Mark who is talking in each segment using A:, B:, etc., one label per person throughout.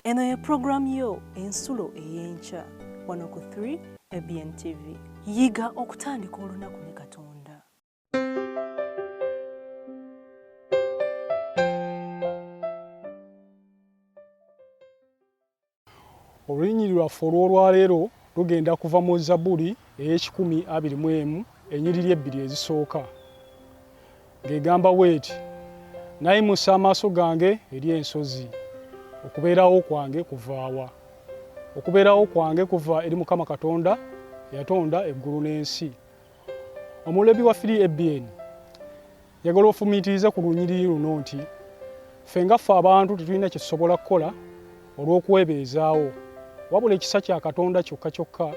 A: Eno ye pulogulaamu yo Ensulo ey'Enkya wano ku 3 ABN TV. Yiga okutandika olunaku ne Katonda.
B: Olunyiriri lwaffe olw'olwaleero lugenda kuva mu Zabbuli ey'ekikumi abiri mu emu ennyiriri ebbiri ezisooka ng'egamba bw'eti, Nayimusa amaaso gange eri ensozi, okubeerawo kwange kuvaawa? Okubeerawo kwange kuva eri Mukama Katonda eyatonda eggulu n'ensi. Omulebi wa Free ABN njagala ofumiitirize ku lunyiriri luno nti ffe nga ffe abantu tetulina kye tusobola kukola olw'okwebeezaawo, wabula ekisa kya Katonda kyokka kyokka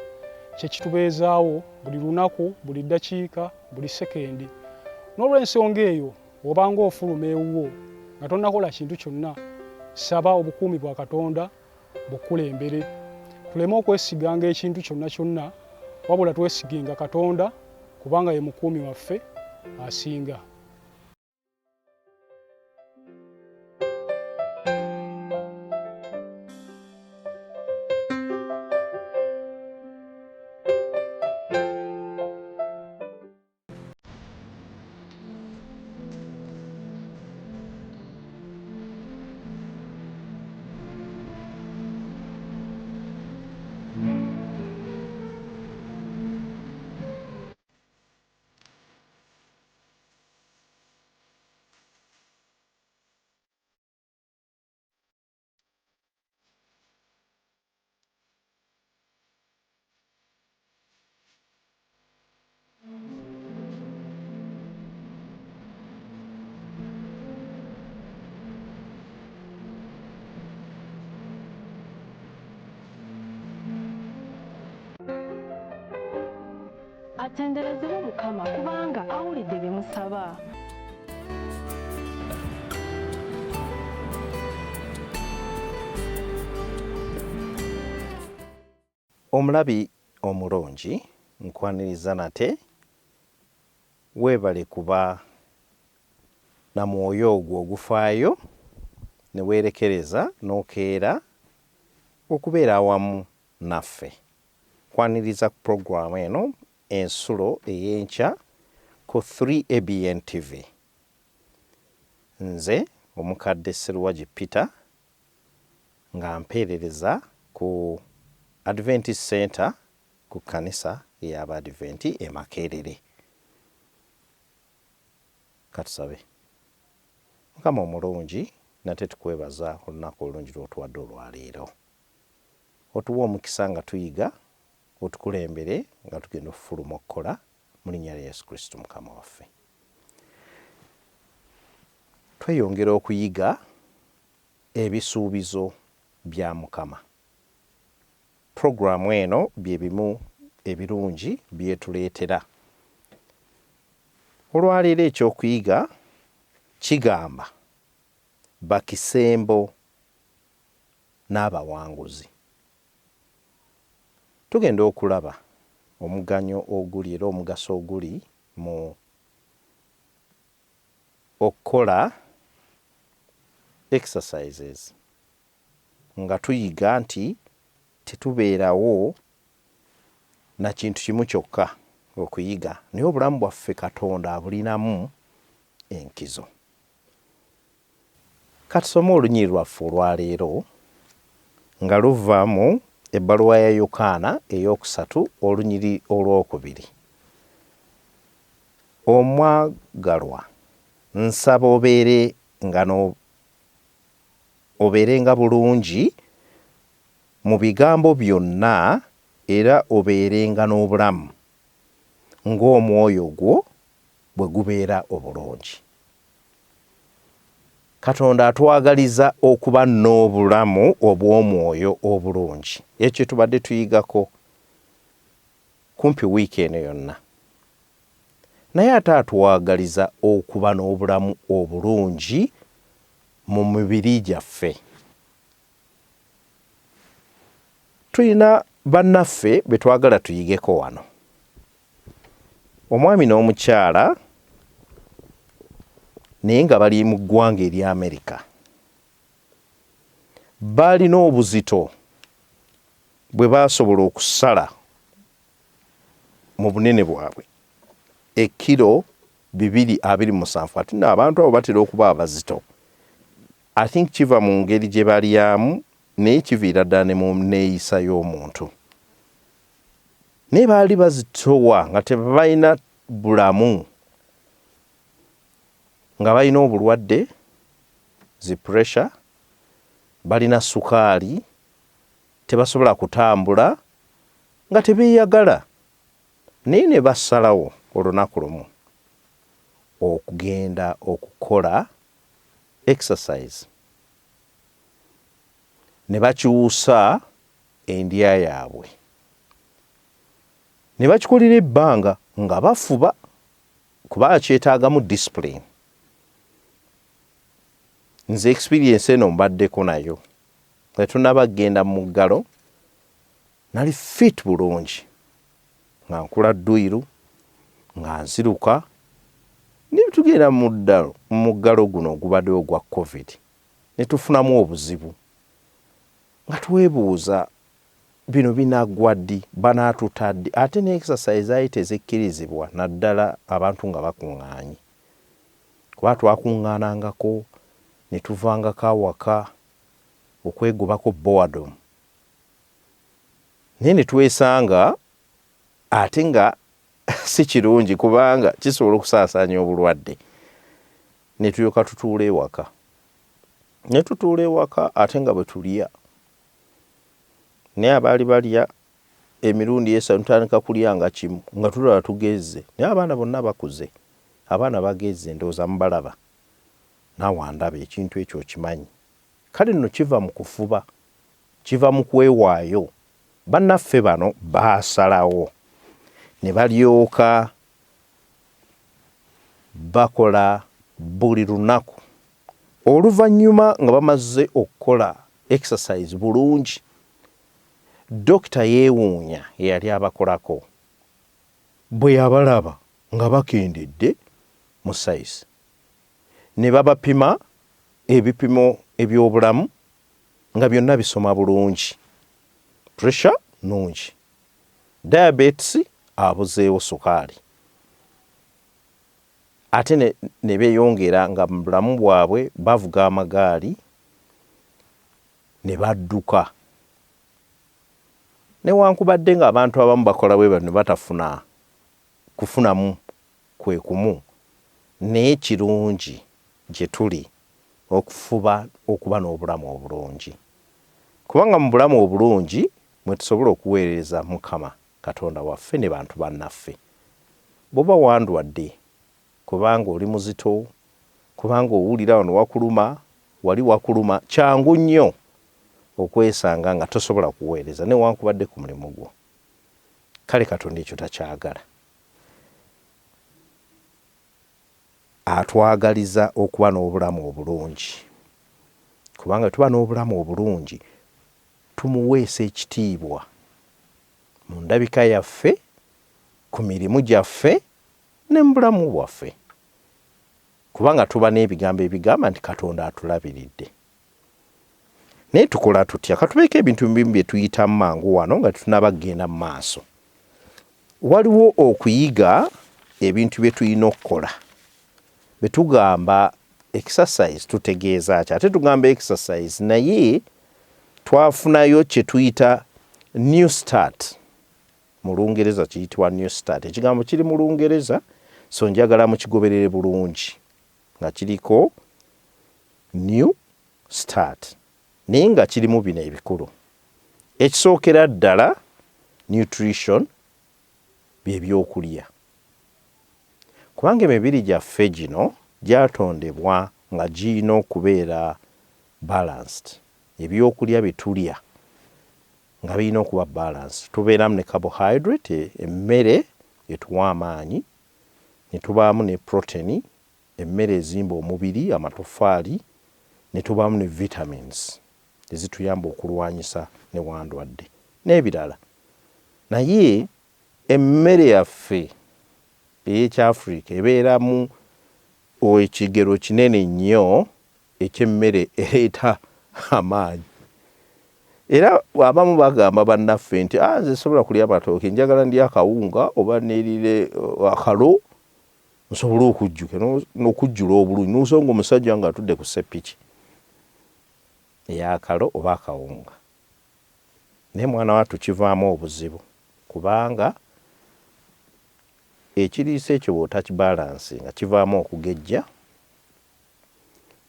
B: kye kitubeezaawo buli lunaku, buli ddakiika, buli sekendi. N'olw'ensonga eyo, bw'obanga ofuluma ewuwo nga tonnakola kintu kyonna, saba obukuumi bwa Katonda bukukulembere. Tuleme okwesiganga ekintu kyonna kyonna, wabula twesigenga Katonda kubanga ye mukuumi waffe asinga.
A: Atenderezebwe Mukama kubanga awulidde bye musaba.
C: Omulabi omulungi nkwaniriza nate webale kuba na mwoyo ogwo ogufaayo ne weerekereza n'okeera okubeera awamu naffe. Nkwaniriza ku pulogulaamu eno Ensulo ey'Enkya ku 3ABN TV. Nze Omukadde Sseruwagi Peter nga mpeerereza ku Adventist Centre ku kkanisa ey'Abaadiventi e Makerere. Katusabe. Mukama omulungi, nate tukwebaza olunaku olulungi lw'otuwadde olwaleero. Otuwe omukisa nga tuyiga, otukulembere nga tugenda okufuluma okukola, mu linnya lya Yesu Kristo Mukama waffe. Tweyongera okuyiga ebisuubizo bya Mukama. Programu eno bye bimu ebirungi by'etuleetera. Olwaleero eky'okuyiga kigamba bakisembo n'abawanguzi. Tugenda okulaba omuganyo oguli era omugaso oguli mu okukola exercises nga tuyiga nti tetubeerawo na kintu kimu kyokka okuyiga naye obulamu bwaffe Katonda abulinamu enkizo. Ka tusome olunyiriri lwaffe olwa leero nga luva mu Ebbaluwa ya Yokaana ey'okusatu olunyiriri olw'okubiri. Omwagalwa, nsaba obeere nga obeerenga bulungi mu bigambo byonna era obeerenga n'obulamu, ng'omwoyo gwo bwe gubeera obulungi. Katonda atwagaliza okuba n'obulamu obw'omwoyo obulungi. Ekyo kye tubadde tuyigako kumpi wiiki eno yonna. Naye ate atwagaliza okuba n'obulamu obulungi mu mibiri gyaffe. Tulina bannaffe be twagala tuyigeko wano. Omwami n'omukyala naye nga bali mu ggwanga erya Amerika. Baalina obuzito bwe baasobola okusala mu bunene bwabwe ekkiro 227. Ate nno abantu abo batera okuba abazito. I think kiva mu ngeri gye balyamu naye kiviira ddala ne mu nneeyisa y'omuntu. Naye baali bazitowa nga tebalina bulamu, nga balina obulwadde zi pressure, balina sukaali, tebasobola kutambula, nga tebeeyagala. Naye ne basalawo olunaku lumu okugenda okukola exercise ne bakyusa endya yaabwe ne bakikolera ebbanga nga bafuba kuba kyetaagamu discipline. Nze experience eno mbaddeko nayo nga tetunnaba kugenda mu muggalo. Nali fit bulungi nga nkula dduyiro nga nziruka naye tugenda mu muggalo guno ogubaddewo ogwa Covid ne tufunamu obuzibu nga twebuuza bino binaggwa ddi, banaatuta ddi ate ne exercise zaali tezikkirizibwa naddala abantu nga bakuŋŋaanye kuba twakuŋŋaanangako ne tuvangako awaka okwegobako boredom. Naye ne twesanga ate nga si kirungi kubanga kisobola okusaasaanya obulwadde ne tulyoka tutuula ewaka. Ne tutuula ewaka ate nga bwe tulya naye abaali balya emirundi esatu tutandika kulya nga kimu nga tulaba tugezze naye abaana bonna bakuze, abaana bagezze ndowooza mubalaba naawe andaba ekintu ekyo okimanyi. Kale nno kiva mu kufuba. Kiva mu kwewaayo. Bannaffe bano baasalawo ne balyoka bakola buli lunaku. Oluvannyuma nga bamaze okukola exercise bulungi, dokita yeewuunya eyali abakolako bwe yabalaba nga bakendedde mu sayizi ne babapima ebipimo eby'obulamu nga byonna bisoma bulungi, pressure nnungi, diabetes abuzeewo, sukaali ate ne beeyongera nga mu bulamu bwabwe bavuga amagaali ne badduka. Newankubadde ng'abantu abamu bakola bwe batyo ne batafuna kufunamu kwe kumu, naye kirungi gye tuli okufuba okuba n'obulamu obulungi, kubanga mu bulamu obulungi mwe tusobola okuweerereza Mukama Katonda waffe ne bantu bannaffe. Bw'oba wandwadde kubanga oli muzito, kubanga owulira wano wakuluma, wali wakuluma, kyangu nnyo okwesanga nga tosobola kuweereza newankubadde ku mulimu gwo. Kale Katonda ekyo takyagala. Atwagaliza okuba n'obulamu obulungi, kubanga bwe tuba n'obulamu obulungi tumuweesa ekitiibwa mu ndabika yaffe, ku mirimu gyaffe ne mu bulamu bwaffe, kubanga tuba n'ebigambo ebigamba nti Katonda atulabiridde. Naye tukola tutya? Katubeeko ebintu bimu bye tuyitamu mangu wano nga tetunaba kugenda mu maaso. Waliwo okuyiga ebintu bye tulina okukola. Bwe tugamba exercise tutegeeza ki? Ate tugamba exercise naye twafunayo kye tuyita new start. Mu Lungereza kiyitibwa new start. Ekigambo kiri mu Lungereza, so njagala mukigoberere bulungi nga kiriko new start naye nga kirimu bino ebikulu. Ekisookera ddala nutrition bye byokulya kubanga emibiri gyaffe gino gyatondebwa nga girina okubeera balanced. Ebyokulya bye tulya nga birina okuba balanced. Tubeeramu ne carbohydrate, emmere etuwa amaanyi, ne tubaamu ne protein, emmere ezimba omubiri, amatoffaali, ne tubaamu ne vitamins ezituyamba okulwanyisa ne wandwadde n'ebirala. Naye emmere yaffe ey'Ekyafrika ebeeramu ekigero kinene nnyo eky'emmere ereeta amaanyi. Era abamu bagamba bannaffe nti ah, nze sobola kulya matooke, njagala ndya akawunga oba nerire akalo nsobole okujjuka n'okujjula obulungi. Nosanga omusajja nga atudde ku seppiki ey'akalo oba akawunga. Naye mwana wattu kivaamu obuzibu kubanga ekiriisa ekyo bw'otakibalansinga kivaamu okugejja,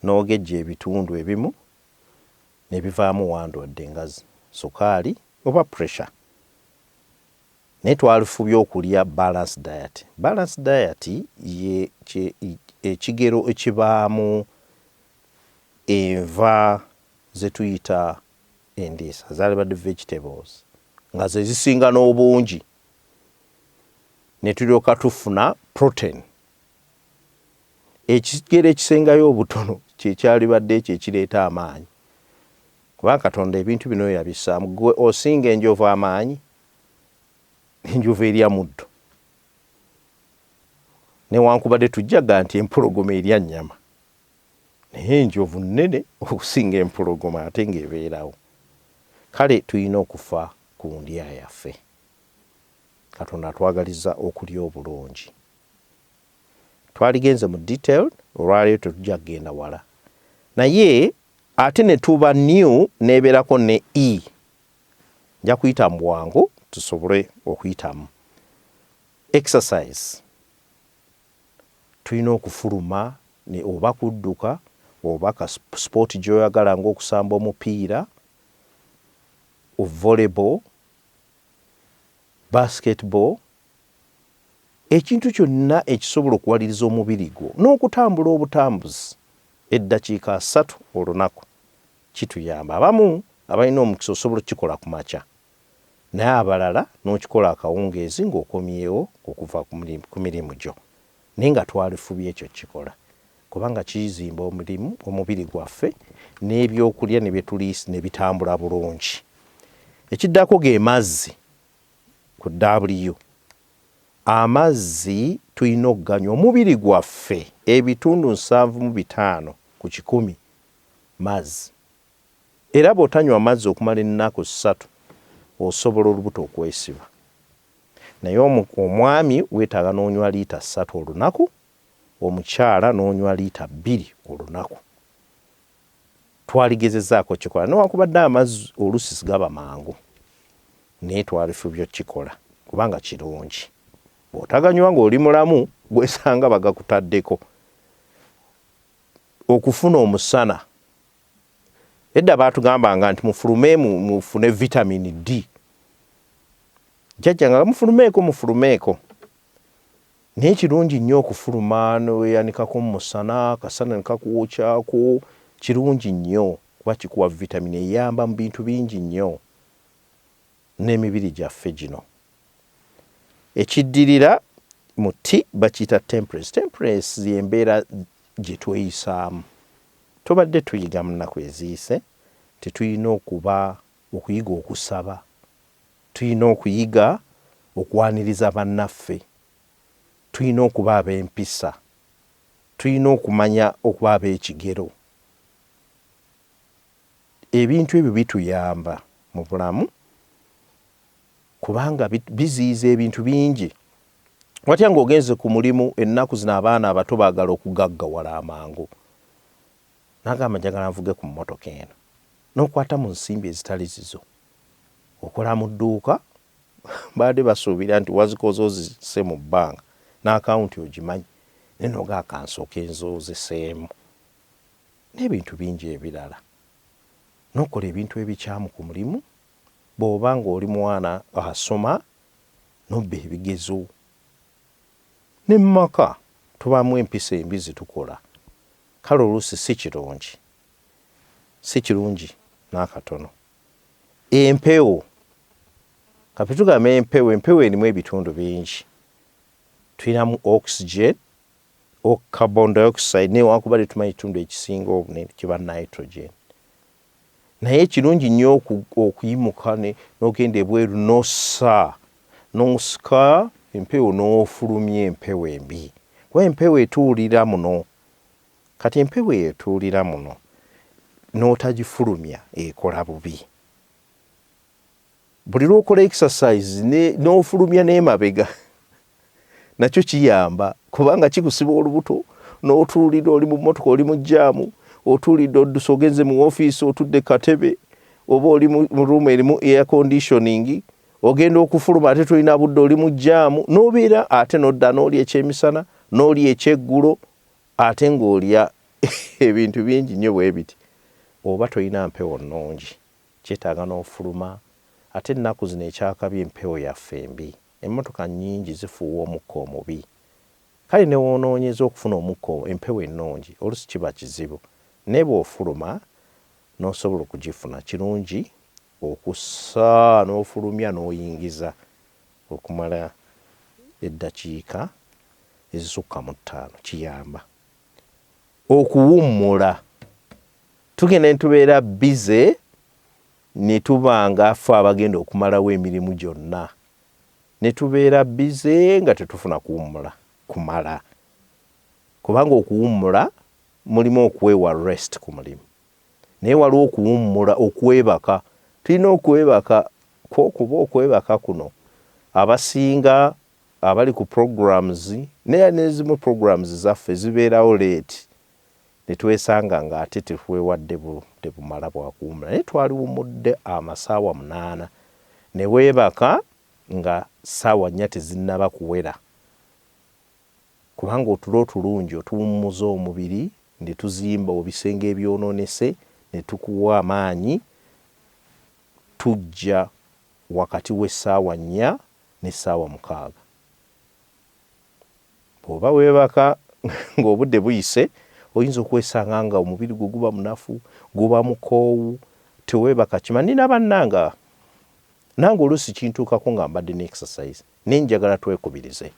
C: n'ogejja ebitundu ebimu ne bivaamu wandwadde nga sukaali oba pressure. Naye twalifubye okulya balanced diet. Balanced diet ye ekigero ekibaamu enva ze tuyita endiisa zaalibadde vegetables nga ze zisinga n'obungi ne tulyoka tufuna protein. Ekigero ekisengayo obutono kye kyalibadde ekyo ekireeta amaanyi kubanga Katonda ebintu bino yabissaamu. Ggwe osinga enjovu amaanyi? Enjovu erya muddo newankubadde tujjaga nti empologoma erya nnyama naye enjovu nnene okusinga empologoma ate ng'ebeerawo. Kale tulina okufa ku ndya yaffe. Katonda atwagaliza okulya obulungi. Twaligenze mu detail olwaleero tetujja kugenda wala naye ate ne tuba new n'ebeerako ne E. Nja kuyita mu bwangu tusobole okuyitamu. Exercise, tulina okufuluma ne oba kudduka oba ka sport gy'oyagala ng'okusamba omupiira, volleyball, basketball, ekintu kyonna ekisobola okuwaliriza omubiri gwo n'okutambula obutambuzi eddakiika asatu olunaku kituyamba. Abamu abalina omukisa osobola okukikola ku makya naye abalala n'okikola akawungeezi ng'okomyewo okuva ku mirimu gyo naye nga twalifubye ekyo kukikola kubanga kizimba omulimu omubiri gwaffe n'ebyokulya ne bye tuliisa ne bitambula bulungi. Ekiddako ge mazzi ku W. Amazzi tulina okuganywa omubiri gwaffe ebitundu 75% mazzi. Era bw'otanywa mazzi okumala ennaku ssatu osobola olubuto okwesiba. Naye omwami weetaaga n'onywa liita 3 olunaku, omukyala n'onywa liita 2 olunaku. Twaligezezzaako okukikola newankubadde amazzi oluusi gaba mangu naye twalifubye okukikola kubanga kirungi. Bw'otaganywa ng'oli mulamu gwesanga bagakutaddeko. Okufuna omusana. Edda baatugambanga nti mufulume mufune vitamin D. Jjajja nga mufulumeeko mufulumeeko. Naye kirungi nnyo okufuluma neweeyanikako mu musana, akasana ne kakwokyako, kirungi nnyo kuba kikuwa vitamin eyamba mu bintu bingi nnyo n'emibiri gyaffe gino. Ekiddirira mu T bakiyita temperance. Temperance y'embeera gye tweyisaamu. Tubadde tuyiga mu nnaku eziyise nti tulina okuba okuyiga okusaba, tulina okuyiga okwaniriza bannaffe, tulina okuba ab'empisa, tulina okumanya okuba ab'ekigero. Ebintu ebyo bituyamba mu bulamu kubanga biziyiza ebintu bingi. Watya ng'ogenze ku mulimu ennaku zino abaana abato baagala okugaggawala amangu. N'agamba njagala nvuge ku mmotoka eno. N'okwata mu nsimbi ezitali zizo. Okola mu dduuka baadde basuubira nti wazikoze ozisse mu bbanka n'akawunti ogimanyi naye n'ogamba kansooke nzoozeseemu n'ebintu bingi ebirala. N'okola ebintu ebikyamu ku mulimu bw'oba ng'oli mwana asoma n'obba ebigezo. Ne mu maka tubaamu empisa embi ze tukola kale oluusi si kirungi, si kirungi n'akatono. Empewo, kati tugamba empewo, empewo erimu ebitundu bingi. Tulinamu oxygen, carbon dioxide newankubadde tumanyi ekitundu ekisinga obunene kiba nitrogen. Naye kirungi nnyo okuyimuka n'ogenda ebweru n'ossa n'osika empewo n'ofulumya empewo embi kuba empewo etuulira muno. Kati empewo eyo etuulira muno n'otagifulumya ekola bubi. Buli lw'okola exercise n'ofulumya n'emabega nakyo kiyamba kubanga kikusiba olubuto n'otuulira oli mu mmotoka oli mu jjaamu otuulidde odduse ogenze mu ofiisi otudde katebe oba oli mu ruumu erimu air conditioning ogenda okufuluma ate tolina budde oli mu jjaamu n'obeera ate n'odda n'olya ekyemisana n'olya ekyeggulo ate ng'olya ebintu bingi nnyo bwe biti oba tolina mpewo nnungi kyetaaga n'ofuluma ate ennaku zino ekyakabi empewo yaffe embi emmotoka nnyingi zifuuwa omukka omubi kale ne woonoonyeza okufuna omukka empewo ennungi oluusi kiba kizibu naye bw'ofuluma n'osobola okugifuna kirungi okussa n'ofulumya n'oyingiza okumala eddakiika ezisukka mu ttaano kiyamba okuwummula tugenda ne tubeera bize ne tuba nga ffe abagenda okumalawo emirimu gyonna ne tubeera bize nga tetufuna kuwummula kumala kubanga okuwummula mulimu okwewa rest ku mulimu naye waliwo okuwummula okwebaka tulina okwebaka kwokuba okwebaka kuno abasinga abali ku programs naye nezimu programs zaffe zibeerawo late ne twesanga ng'ate tetwewadde budde bumala bwakuwummula naye twaliwummudde amasaawa 8 ne weebaka nga ssaawa 4 tezinnaba kuwera kubanga otulo otulungi otuwummuza omubiri ne tuzimba ebisenge ebyonoonese ne tukuwa amaanyi tujja wakati w'essaawa 4 n'essaawa 6. Bw'oba weebaka ng'obudde buyise oyinza okwesanga nga omubiri gwo guba munafu guba mukoowu teweebaka kima. Nina bannanga nange oluusi kintuukako nga mbadde ne exercise naye njagala twekubirize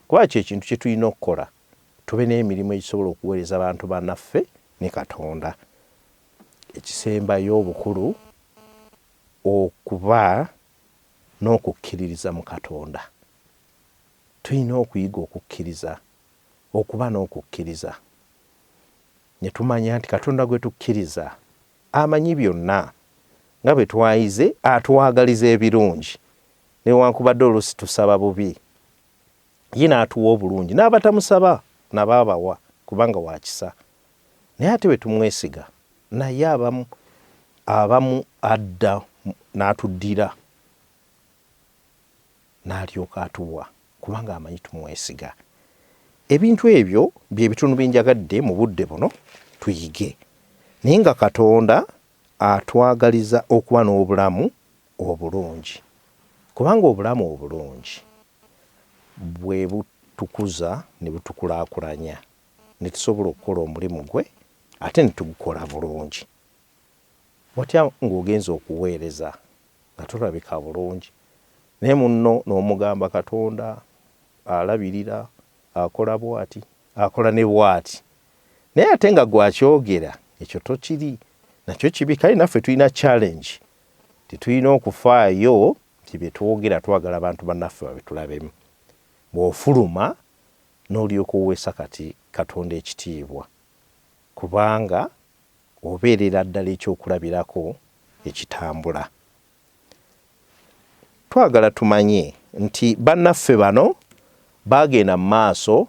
C: kuba kye kintu kye tulina okukola tube n'emirimu egisobola okuweereza bantu bannaffe ne Katonda. Ekisembayo obukulu okuba n'okukkiririza mu Katonda. Tulina okuyiga okukkiriza, okuba n'okukkiriza ne tumanya nti Katonda gwe tukkiriza amanyi byonna nga bwe twayize atwagaliza ebirungi newankubadde oluusi tusaba bubi ye n'atuwa obulungi n'abatamusaba nabo abawa kubanga wa kisa naye ate bwe tumwesiga naye abamu abamu adda n'atuddira n'alyoka atuwa kubanga amanyi tumwesiga. Ebintu ebyo bye bitono bye njagadde mu budde buno tuyige naye nga Katonda atwagaliza okuba n'obulamu obulungi kubanga obulamu obulungi bwe butukuza ne butukulaakulanya ne tusobola okukola omulimu gwe ate ne tugukola bulungi. Watya ng'ogenze okuweereza nga tolabika bulungi naye munno n'omugamba Katonda alabirira akola bw'ati akola ne bw'ati naye ate nga gwakyogera ekyo tokiri nakyo kibi. Kale naffe tulina challenge tetulina okufaayo nti bye twogera twagala abantu bannaffe babitulabemu. Bw'ofuluma n'olyoka oweesa kati Katonda ekitiibwa kubanga obeerera ddala ekyokulabirako ekitambula. Twagala tumanye nti bannaffe bano baagenda mu maaso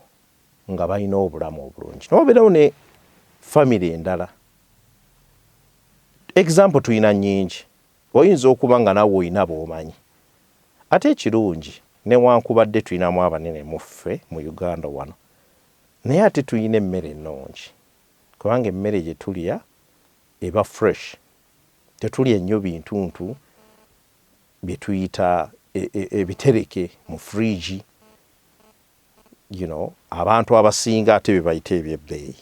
C: nga balina obulamu obulungi n'obeerawo ne famire endala. Example tulina nnyingi, oyinza okuba nga naawe olina b'omanyi. Ate ekirungi newankubadde tulinamu abanene mu ffe mu Uganda wano naye ate tulina emmere ennungi kubanga emmere gye tulya eba fresh tetulya nnyo bintuntu bye tuyita ebitereke mu fridge you know, abantu abasinga ate bye bayita eby'ebbeeyi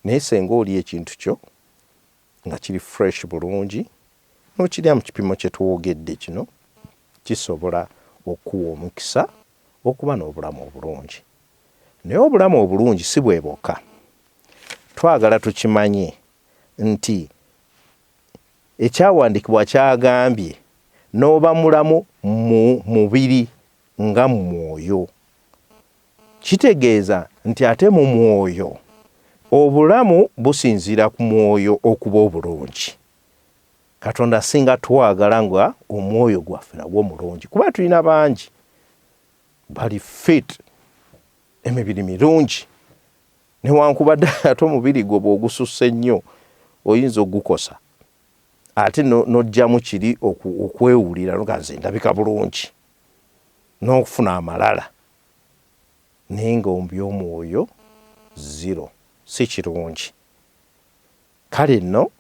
C: naye senga olya ekintu kyo nga kiri fresh bulungi n'okirya mu kipimo kye twogedde kino kisobola okukuwa omukisa okuba n'obulamu obulungi. Naye obulamu obulungi si bwe bwokka. Twagala tukimanye nti ekyawandiikibwa kyagambye n'oba mulamu mu mubiri nga mu mwoyo. Kitegeeza nti ate mu mwoyo obulamu businziira ku mwoyo okuba obulungi. Katonda asinga twagala nga omwoyo gwaffe nagwo mulungi, kuba tulina bangi bali fit, emibiri mirungi, newankubadde ate omubiri gwo bw'ogusussa ennyo oyinza ogukosa, ate n'ojjamu kiri okwewulira noga nze ndabika bulungi n'okufuna amalala, naye nga omuby'omwoyo zero, si kirungi. Kale nno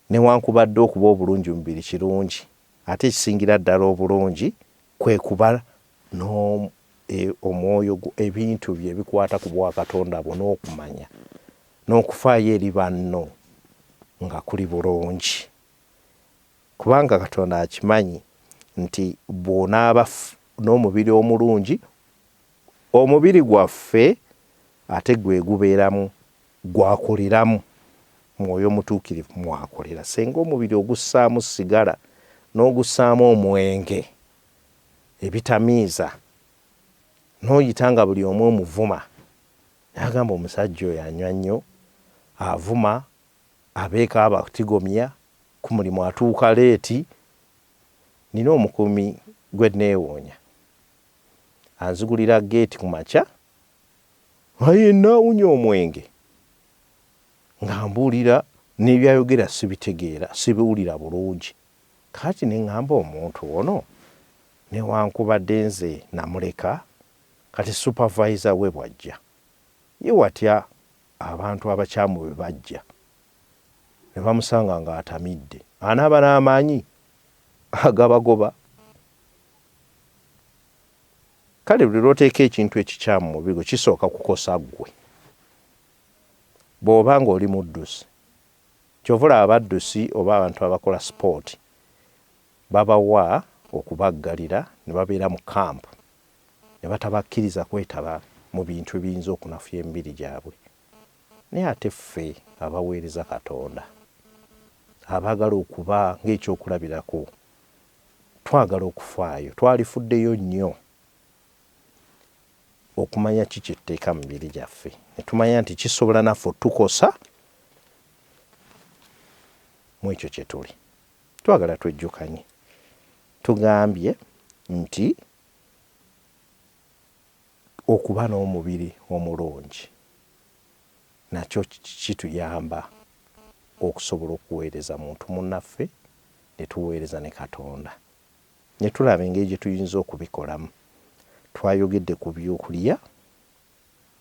C: newankubadde okuba obulungi mu mubiri kirungi, ate ekisingira ddala obulungi kwe kuba omwoyo, ebintu bye ebikwata ku bwakatonda bwo n'okumanya n'okufaayo eri banno nga kuli bulungi, kubanga Katonda akimanyi nti bw'onaaba n'omubiri omulungi, omubiri gwaffe ate gwe gubeeramu, gwakoleramu mwoyo mutuukirivu mwakolera. Singa omubiri ogussaamu sigala n'ogussaamu omwenge ebitamiiza, n'oyita nga buli omu omuvuma, n'agamba omusajja oyo anywa nnyo, avuma, abeeko abatigomya, ku mulimu atuuka leeti. Nina omukuumi gwe neewuunya, anzigulira geeti ku makya, aye naawunya omwenge nga mbuulira n'ebyayogera sibitegeera, sibiwulira bulungi. Kaakati ne ŋŋamba omuntu ono newankubadde nze namuleka, kati supervisor we bw'ajja, ye watya abantu abakyamu bwe bajja ne bamusanga ng'atamidde, anaaba n'amaanyi agabagoba? Kale buli lw'oteeka ekintu ekikyamu mu mubiri gwo kisooka kukosa ggwe. Bw'oba ng'oli muddusi, ky'ova olaba abaddusi oba abantu abakola sipooti babawa okubaggalira ne babeera mu kampu ne batabakkiriza kwetaba mu bintu ebiyinza okunafuya emibiri gyabwe. Naye ate ffe abaweereza Katonda, abaagala okuba ng'ekyokulabirako, twagala okufaayo, twalifuddeyo nnyo okumanya ki kye tuteeka mu mibiri gyaffe, ne tumanya nti kisobola naffe otukosa mu ekyo kye tuli. Twagala twejjukanye, tugambye nti okuba n'omubiri omulungi nakyo kituyamba okusobola okuweereza muntu munnaffe ne tuweereza ne Katonda. Ne tulaba engeri gye tuyinza okubikolamu. Twayogedde ku byokulya,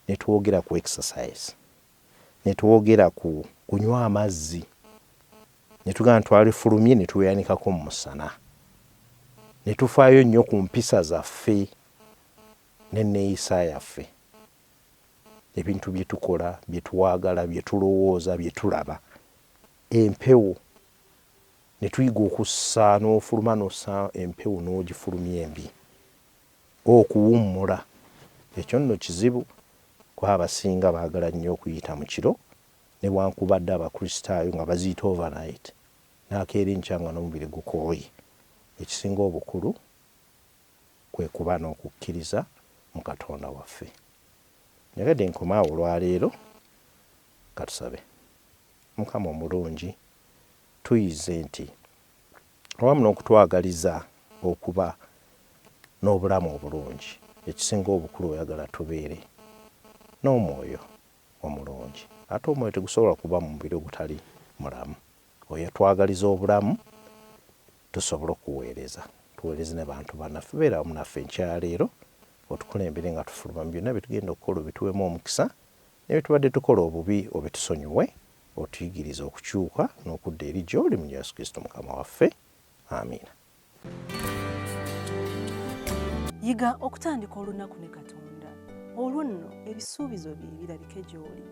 C: ne twogera ku exercise, ne twogera ku kunywa amazzi, ne tugamba twalifulumye ne tweyanikako mu musana, ne tufaayo nnyo ku mpisa zaffe n'enneeyisa yaffe, ebintu bye tukola, bye twagala, bye tulowooza, bye tulaba, empewo ne tuyiga okussa n'ofuluma n'ossa empewo n'ogifulumya embi, okuwummula. Ekyo nno kizibu kuba abasinga baagala nnyo okuyita mu kiro, newankubadde Abakristaayo nga baziyita overnight, n'akeera enkya nga n'omubiri gukooye. Ekisinga obukulu kwe kuba n'okukkiriza mu Katonda waffe. Njagadde nkome awo olwaleero, katusabe. Mukama omulungi, tuyize nti awamu n'okutwagaliza okuba n'obulamu obulungi, ekisinga obukulu oyagala tubeere n'omwoyo omulungi. Ate omwoyo tegusobola kuba mu mubiri ogutali mulamu. Oyo twagaliza obulamu tusobole okuweereza, tuweereze ne bantu bannaffe. Beera wamu naffe enkya leero, otukulembere nga tufuluma mu byonna bye tugenda okukola, obituweemu omukisa, ne bye tubadde tukola obubi obitusonyiwe, otuyigirize okukyuka n'okudda eri gy'oli mu Yesu Kristo Mukama waffe. Amiina.
A: Yiga okutandika olunaku ne Katonda, olwo nno ebisuubizo bye birabike gy'oli.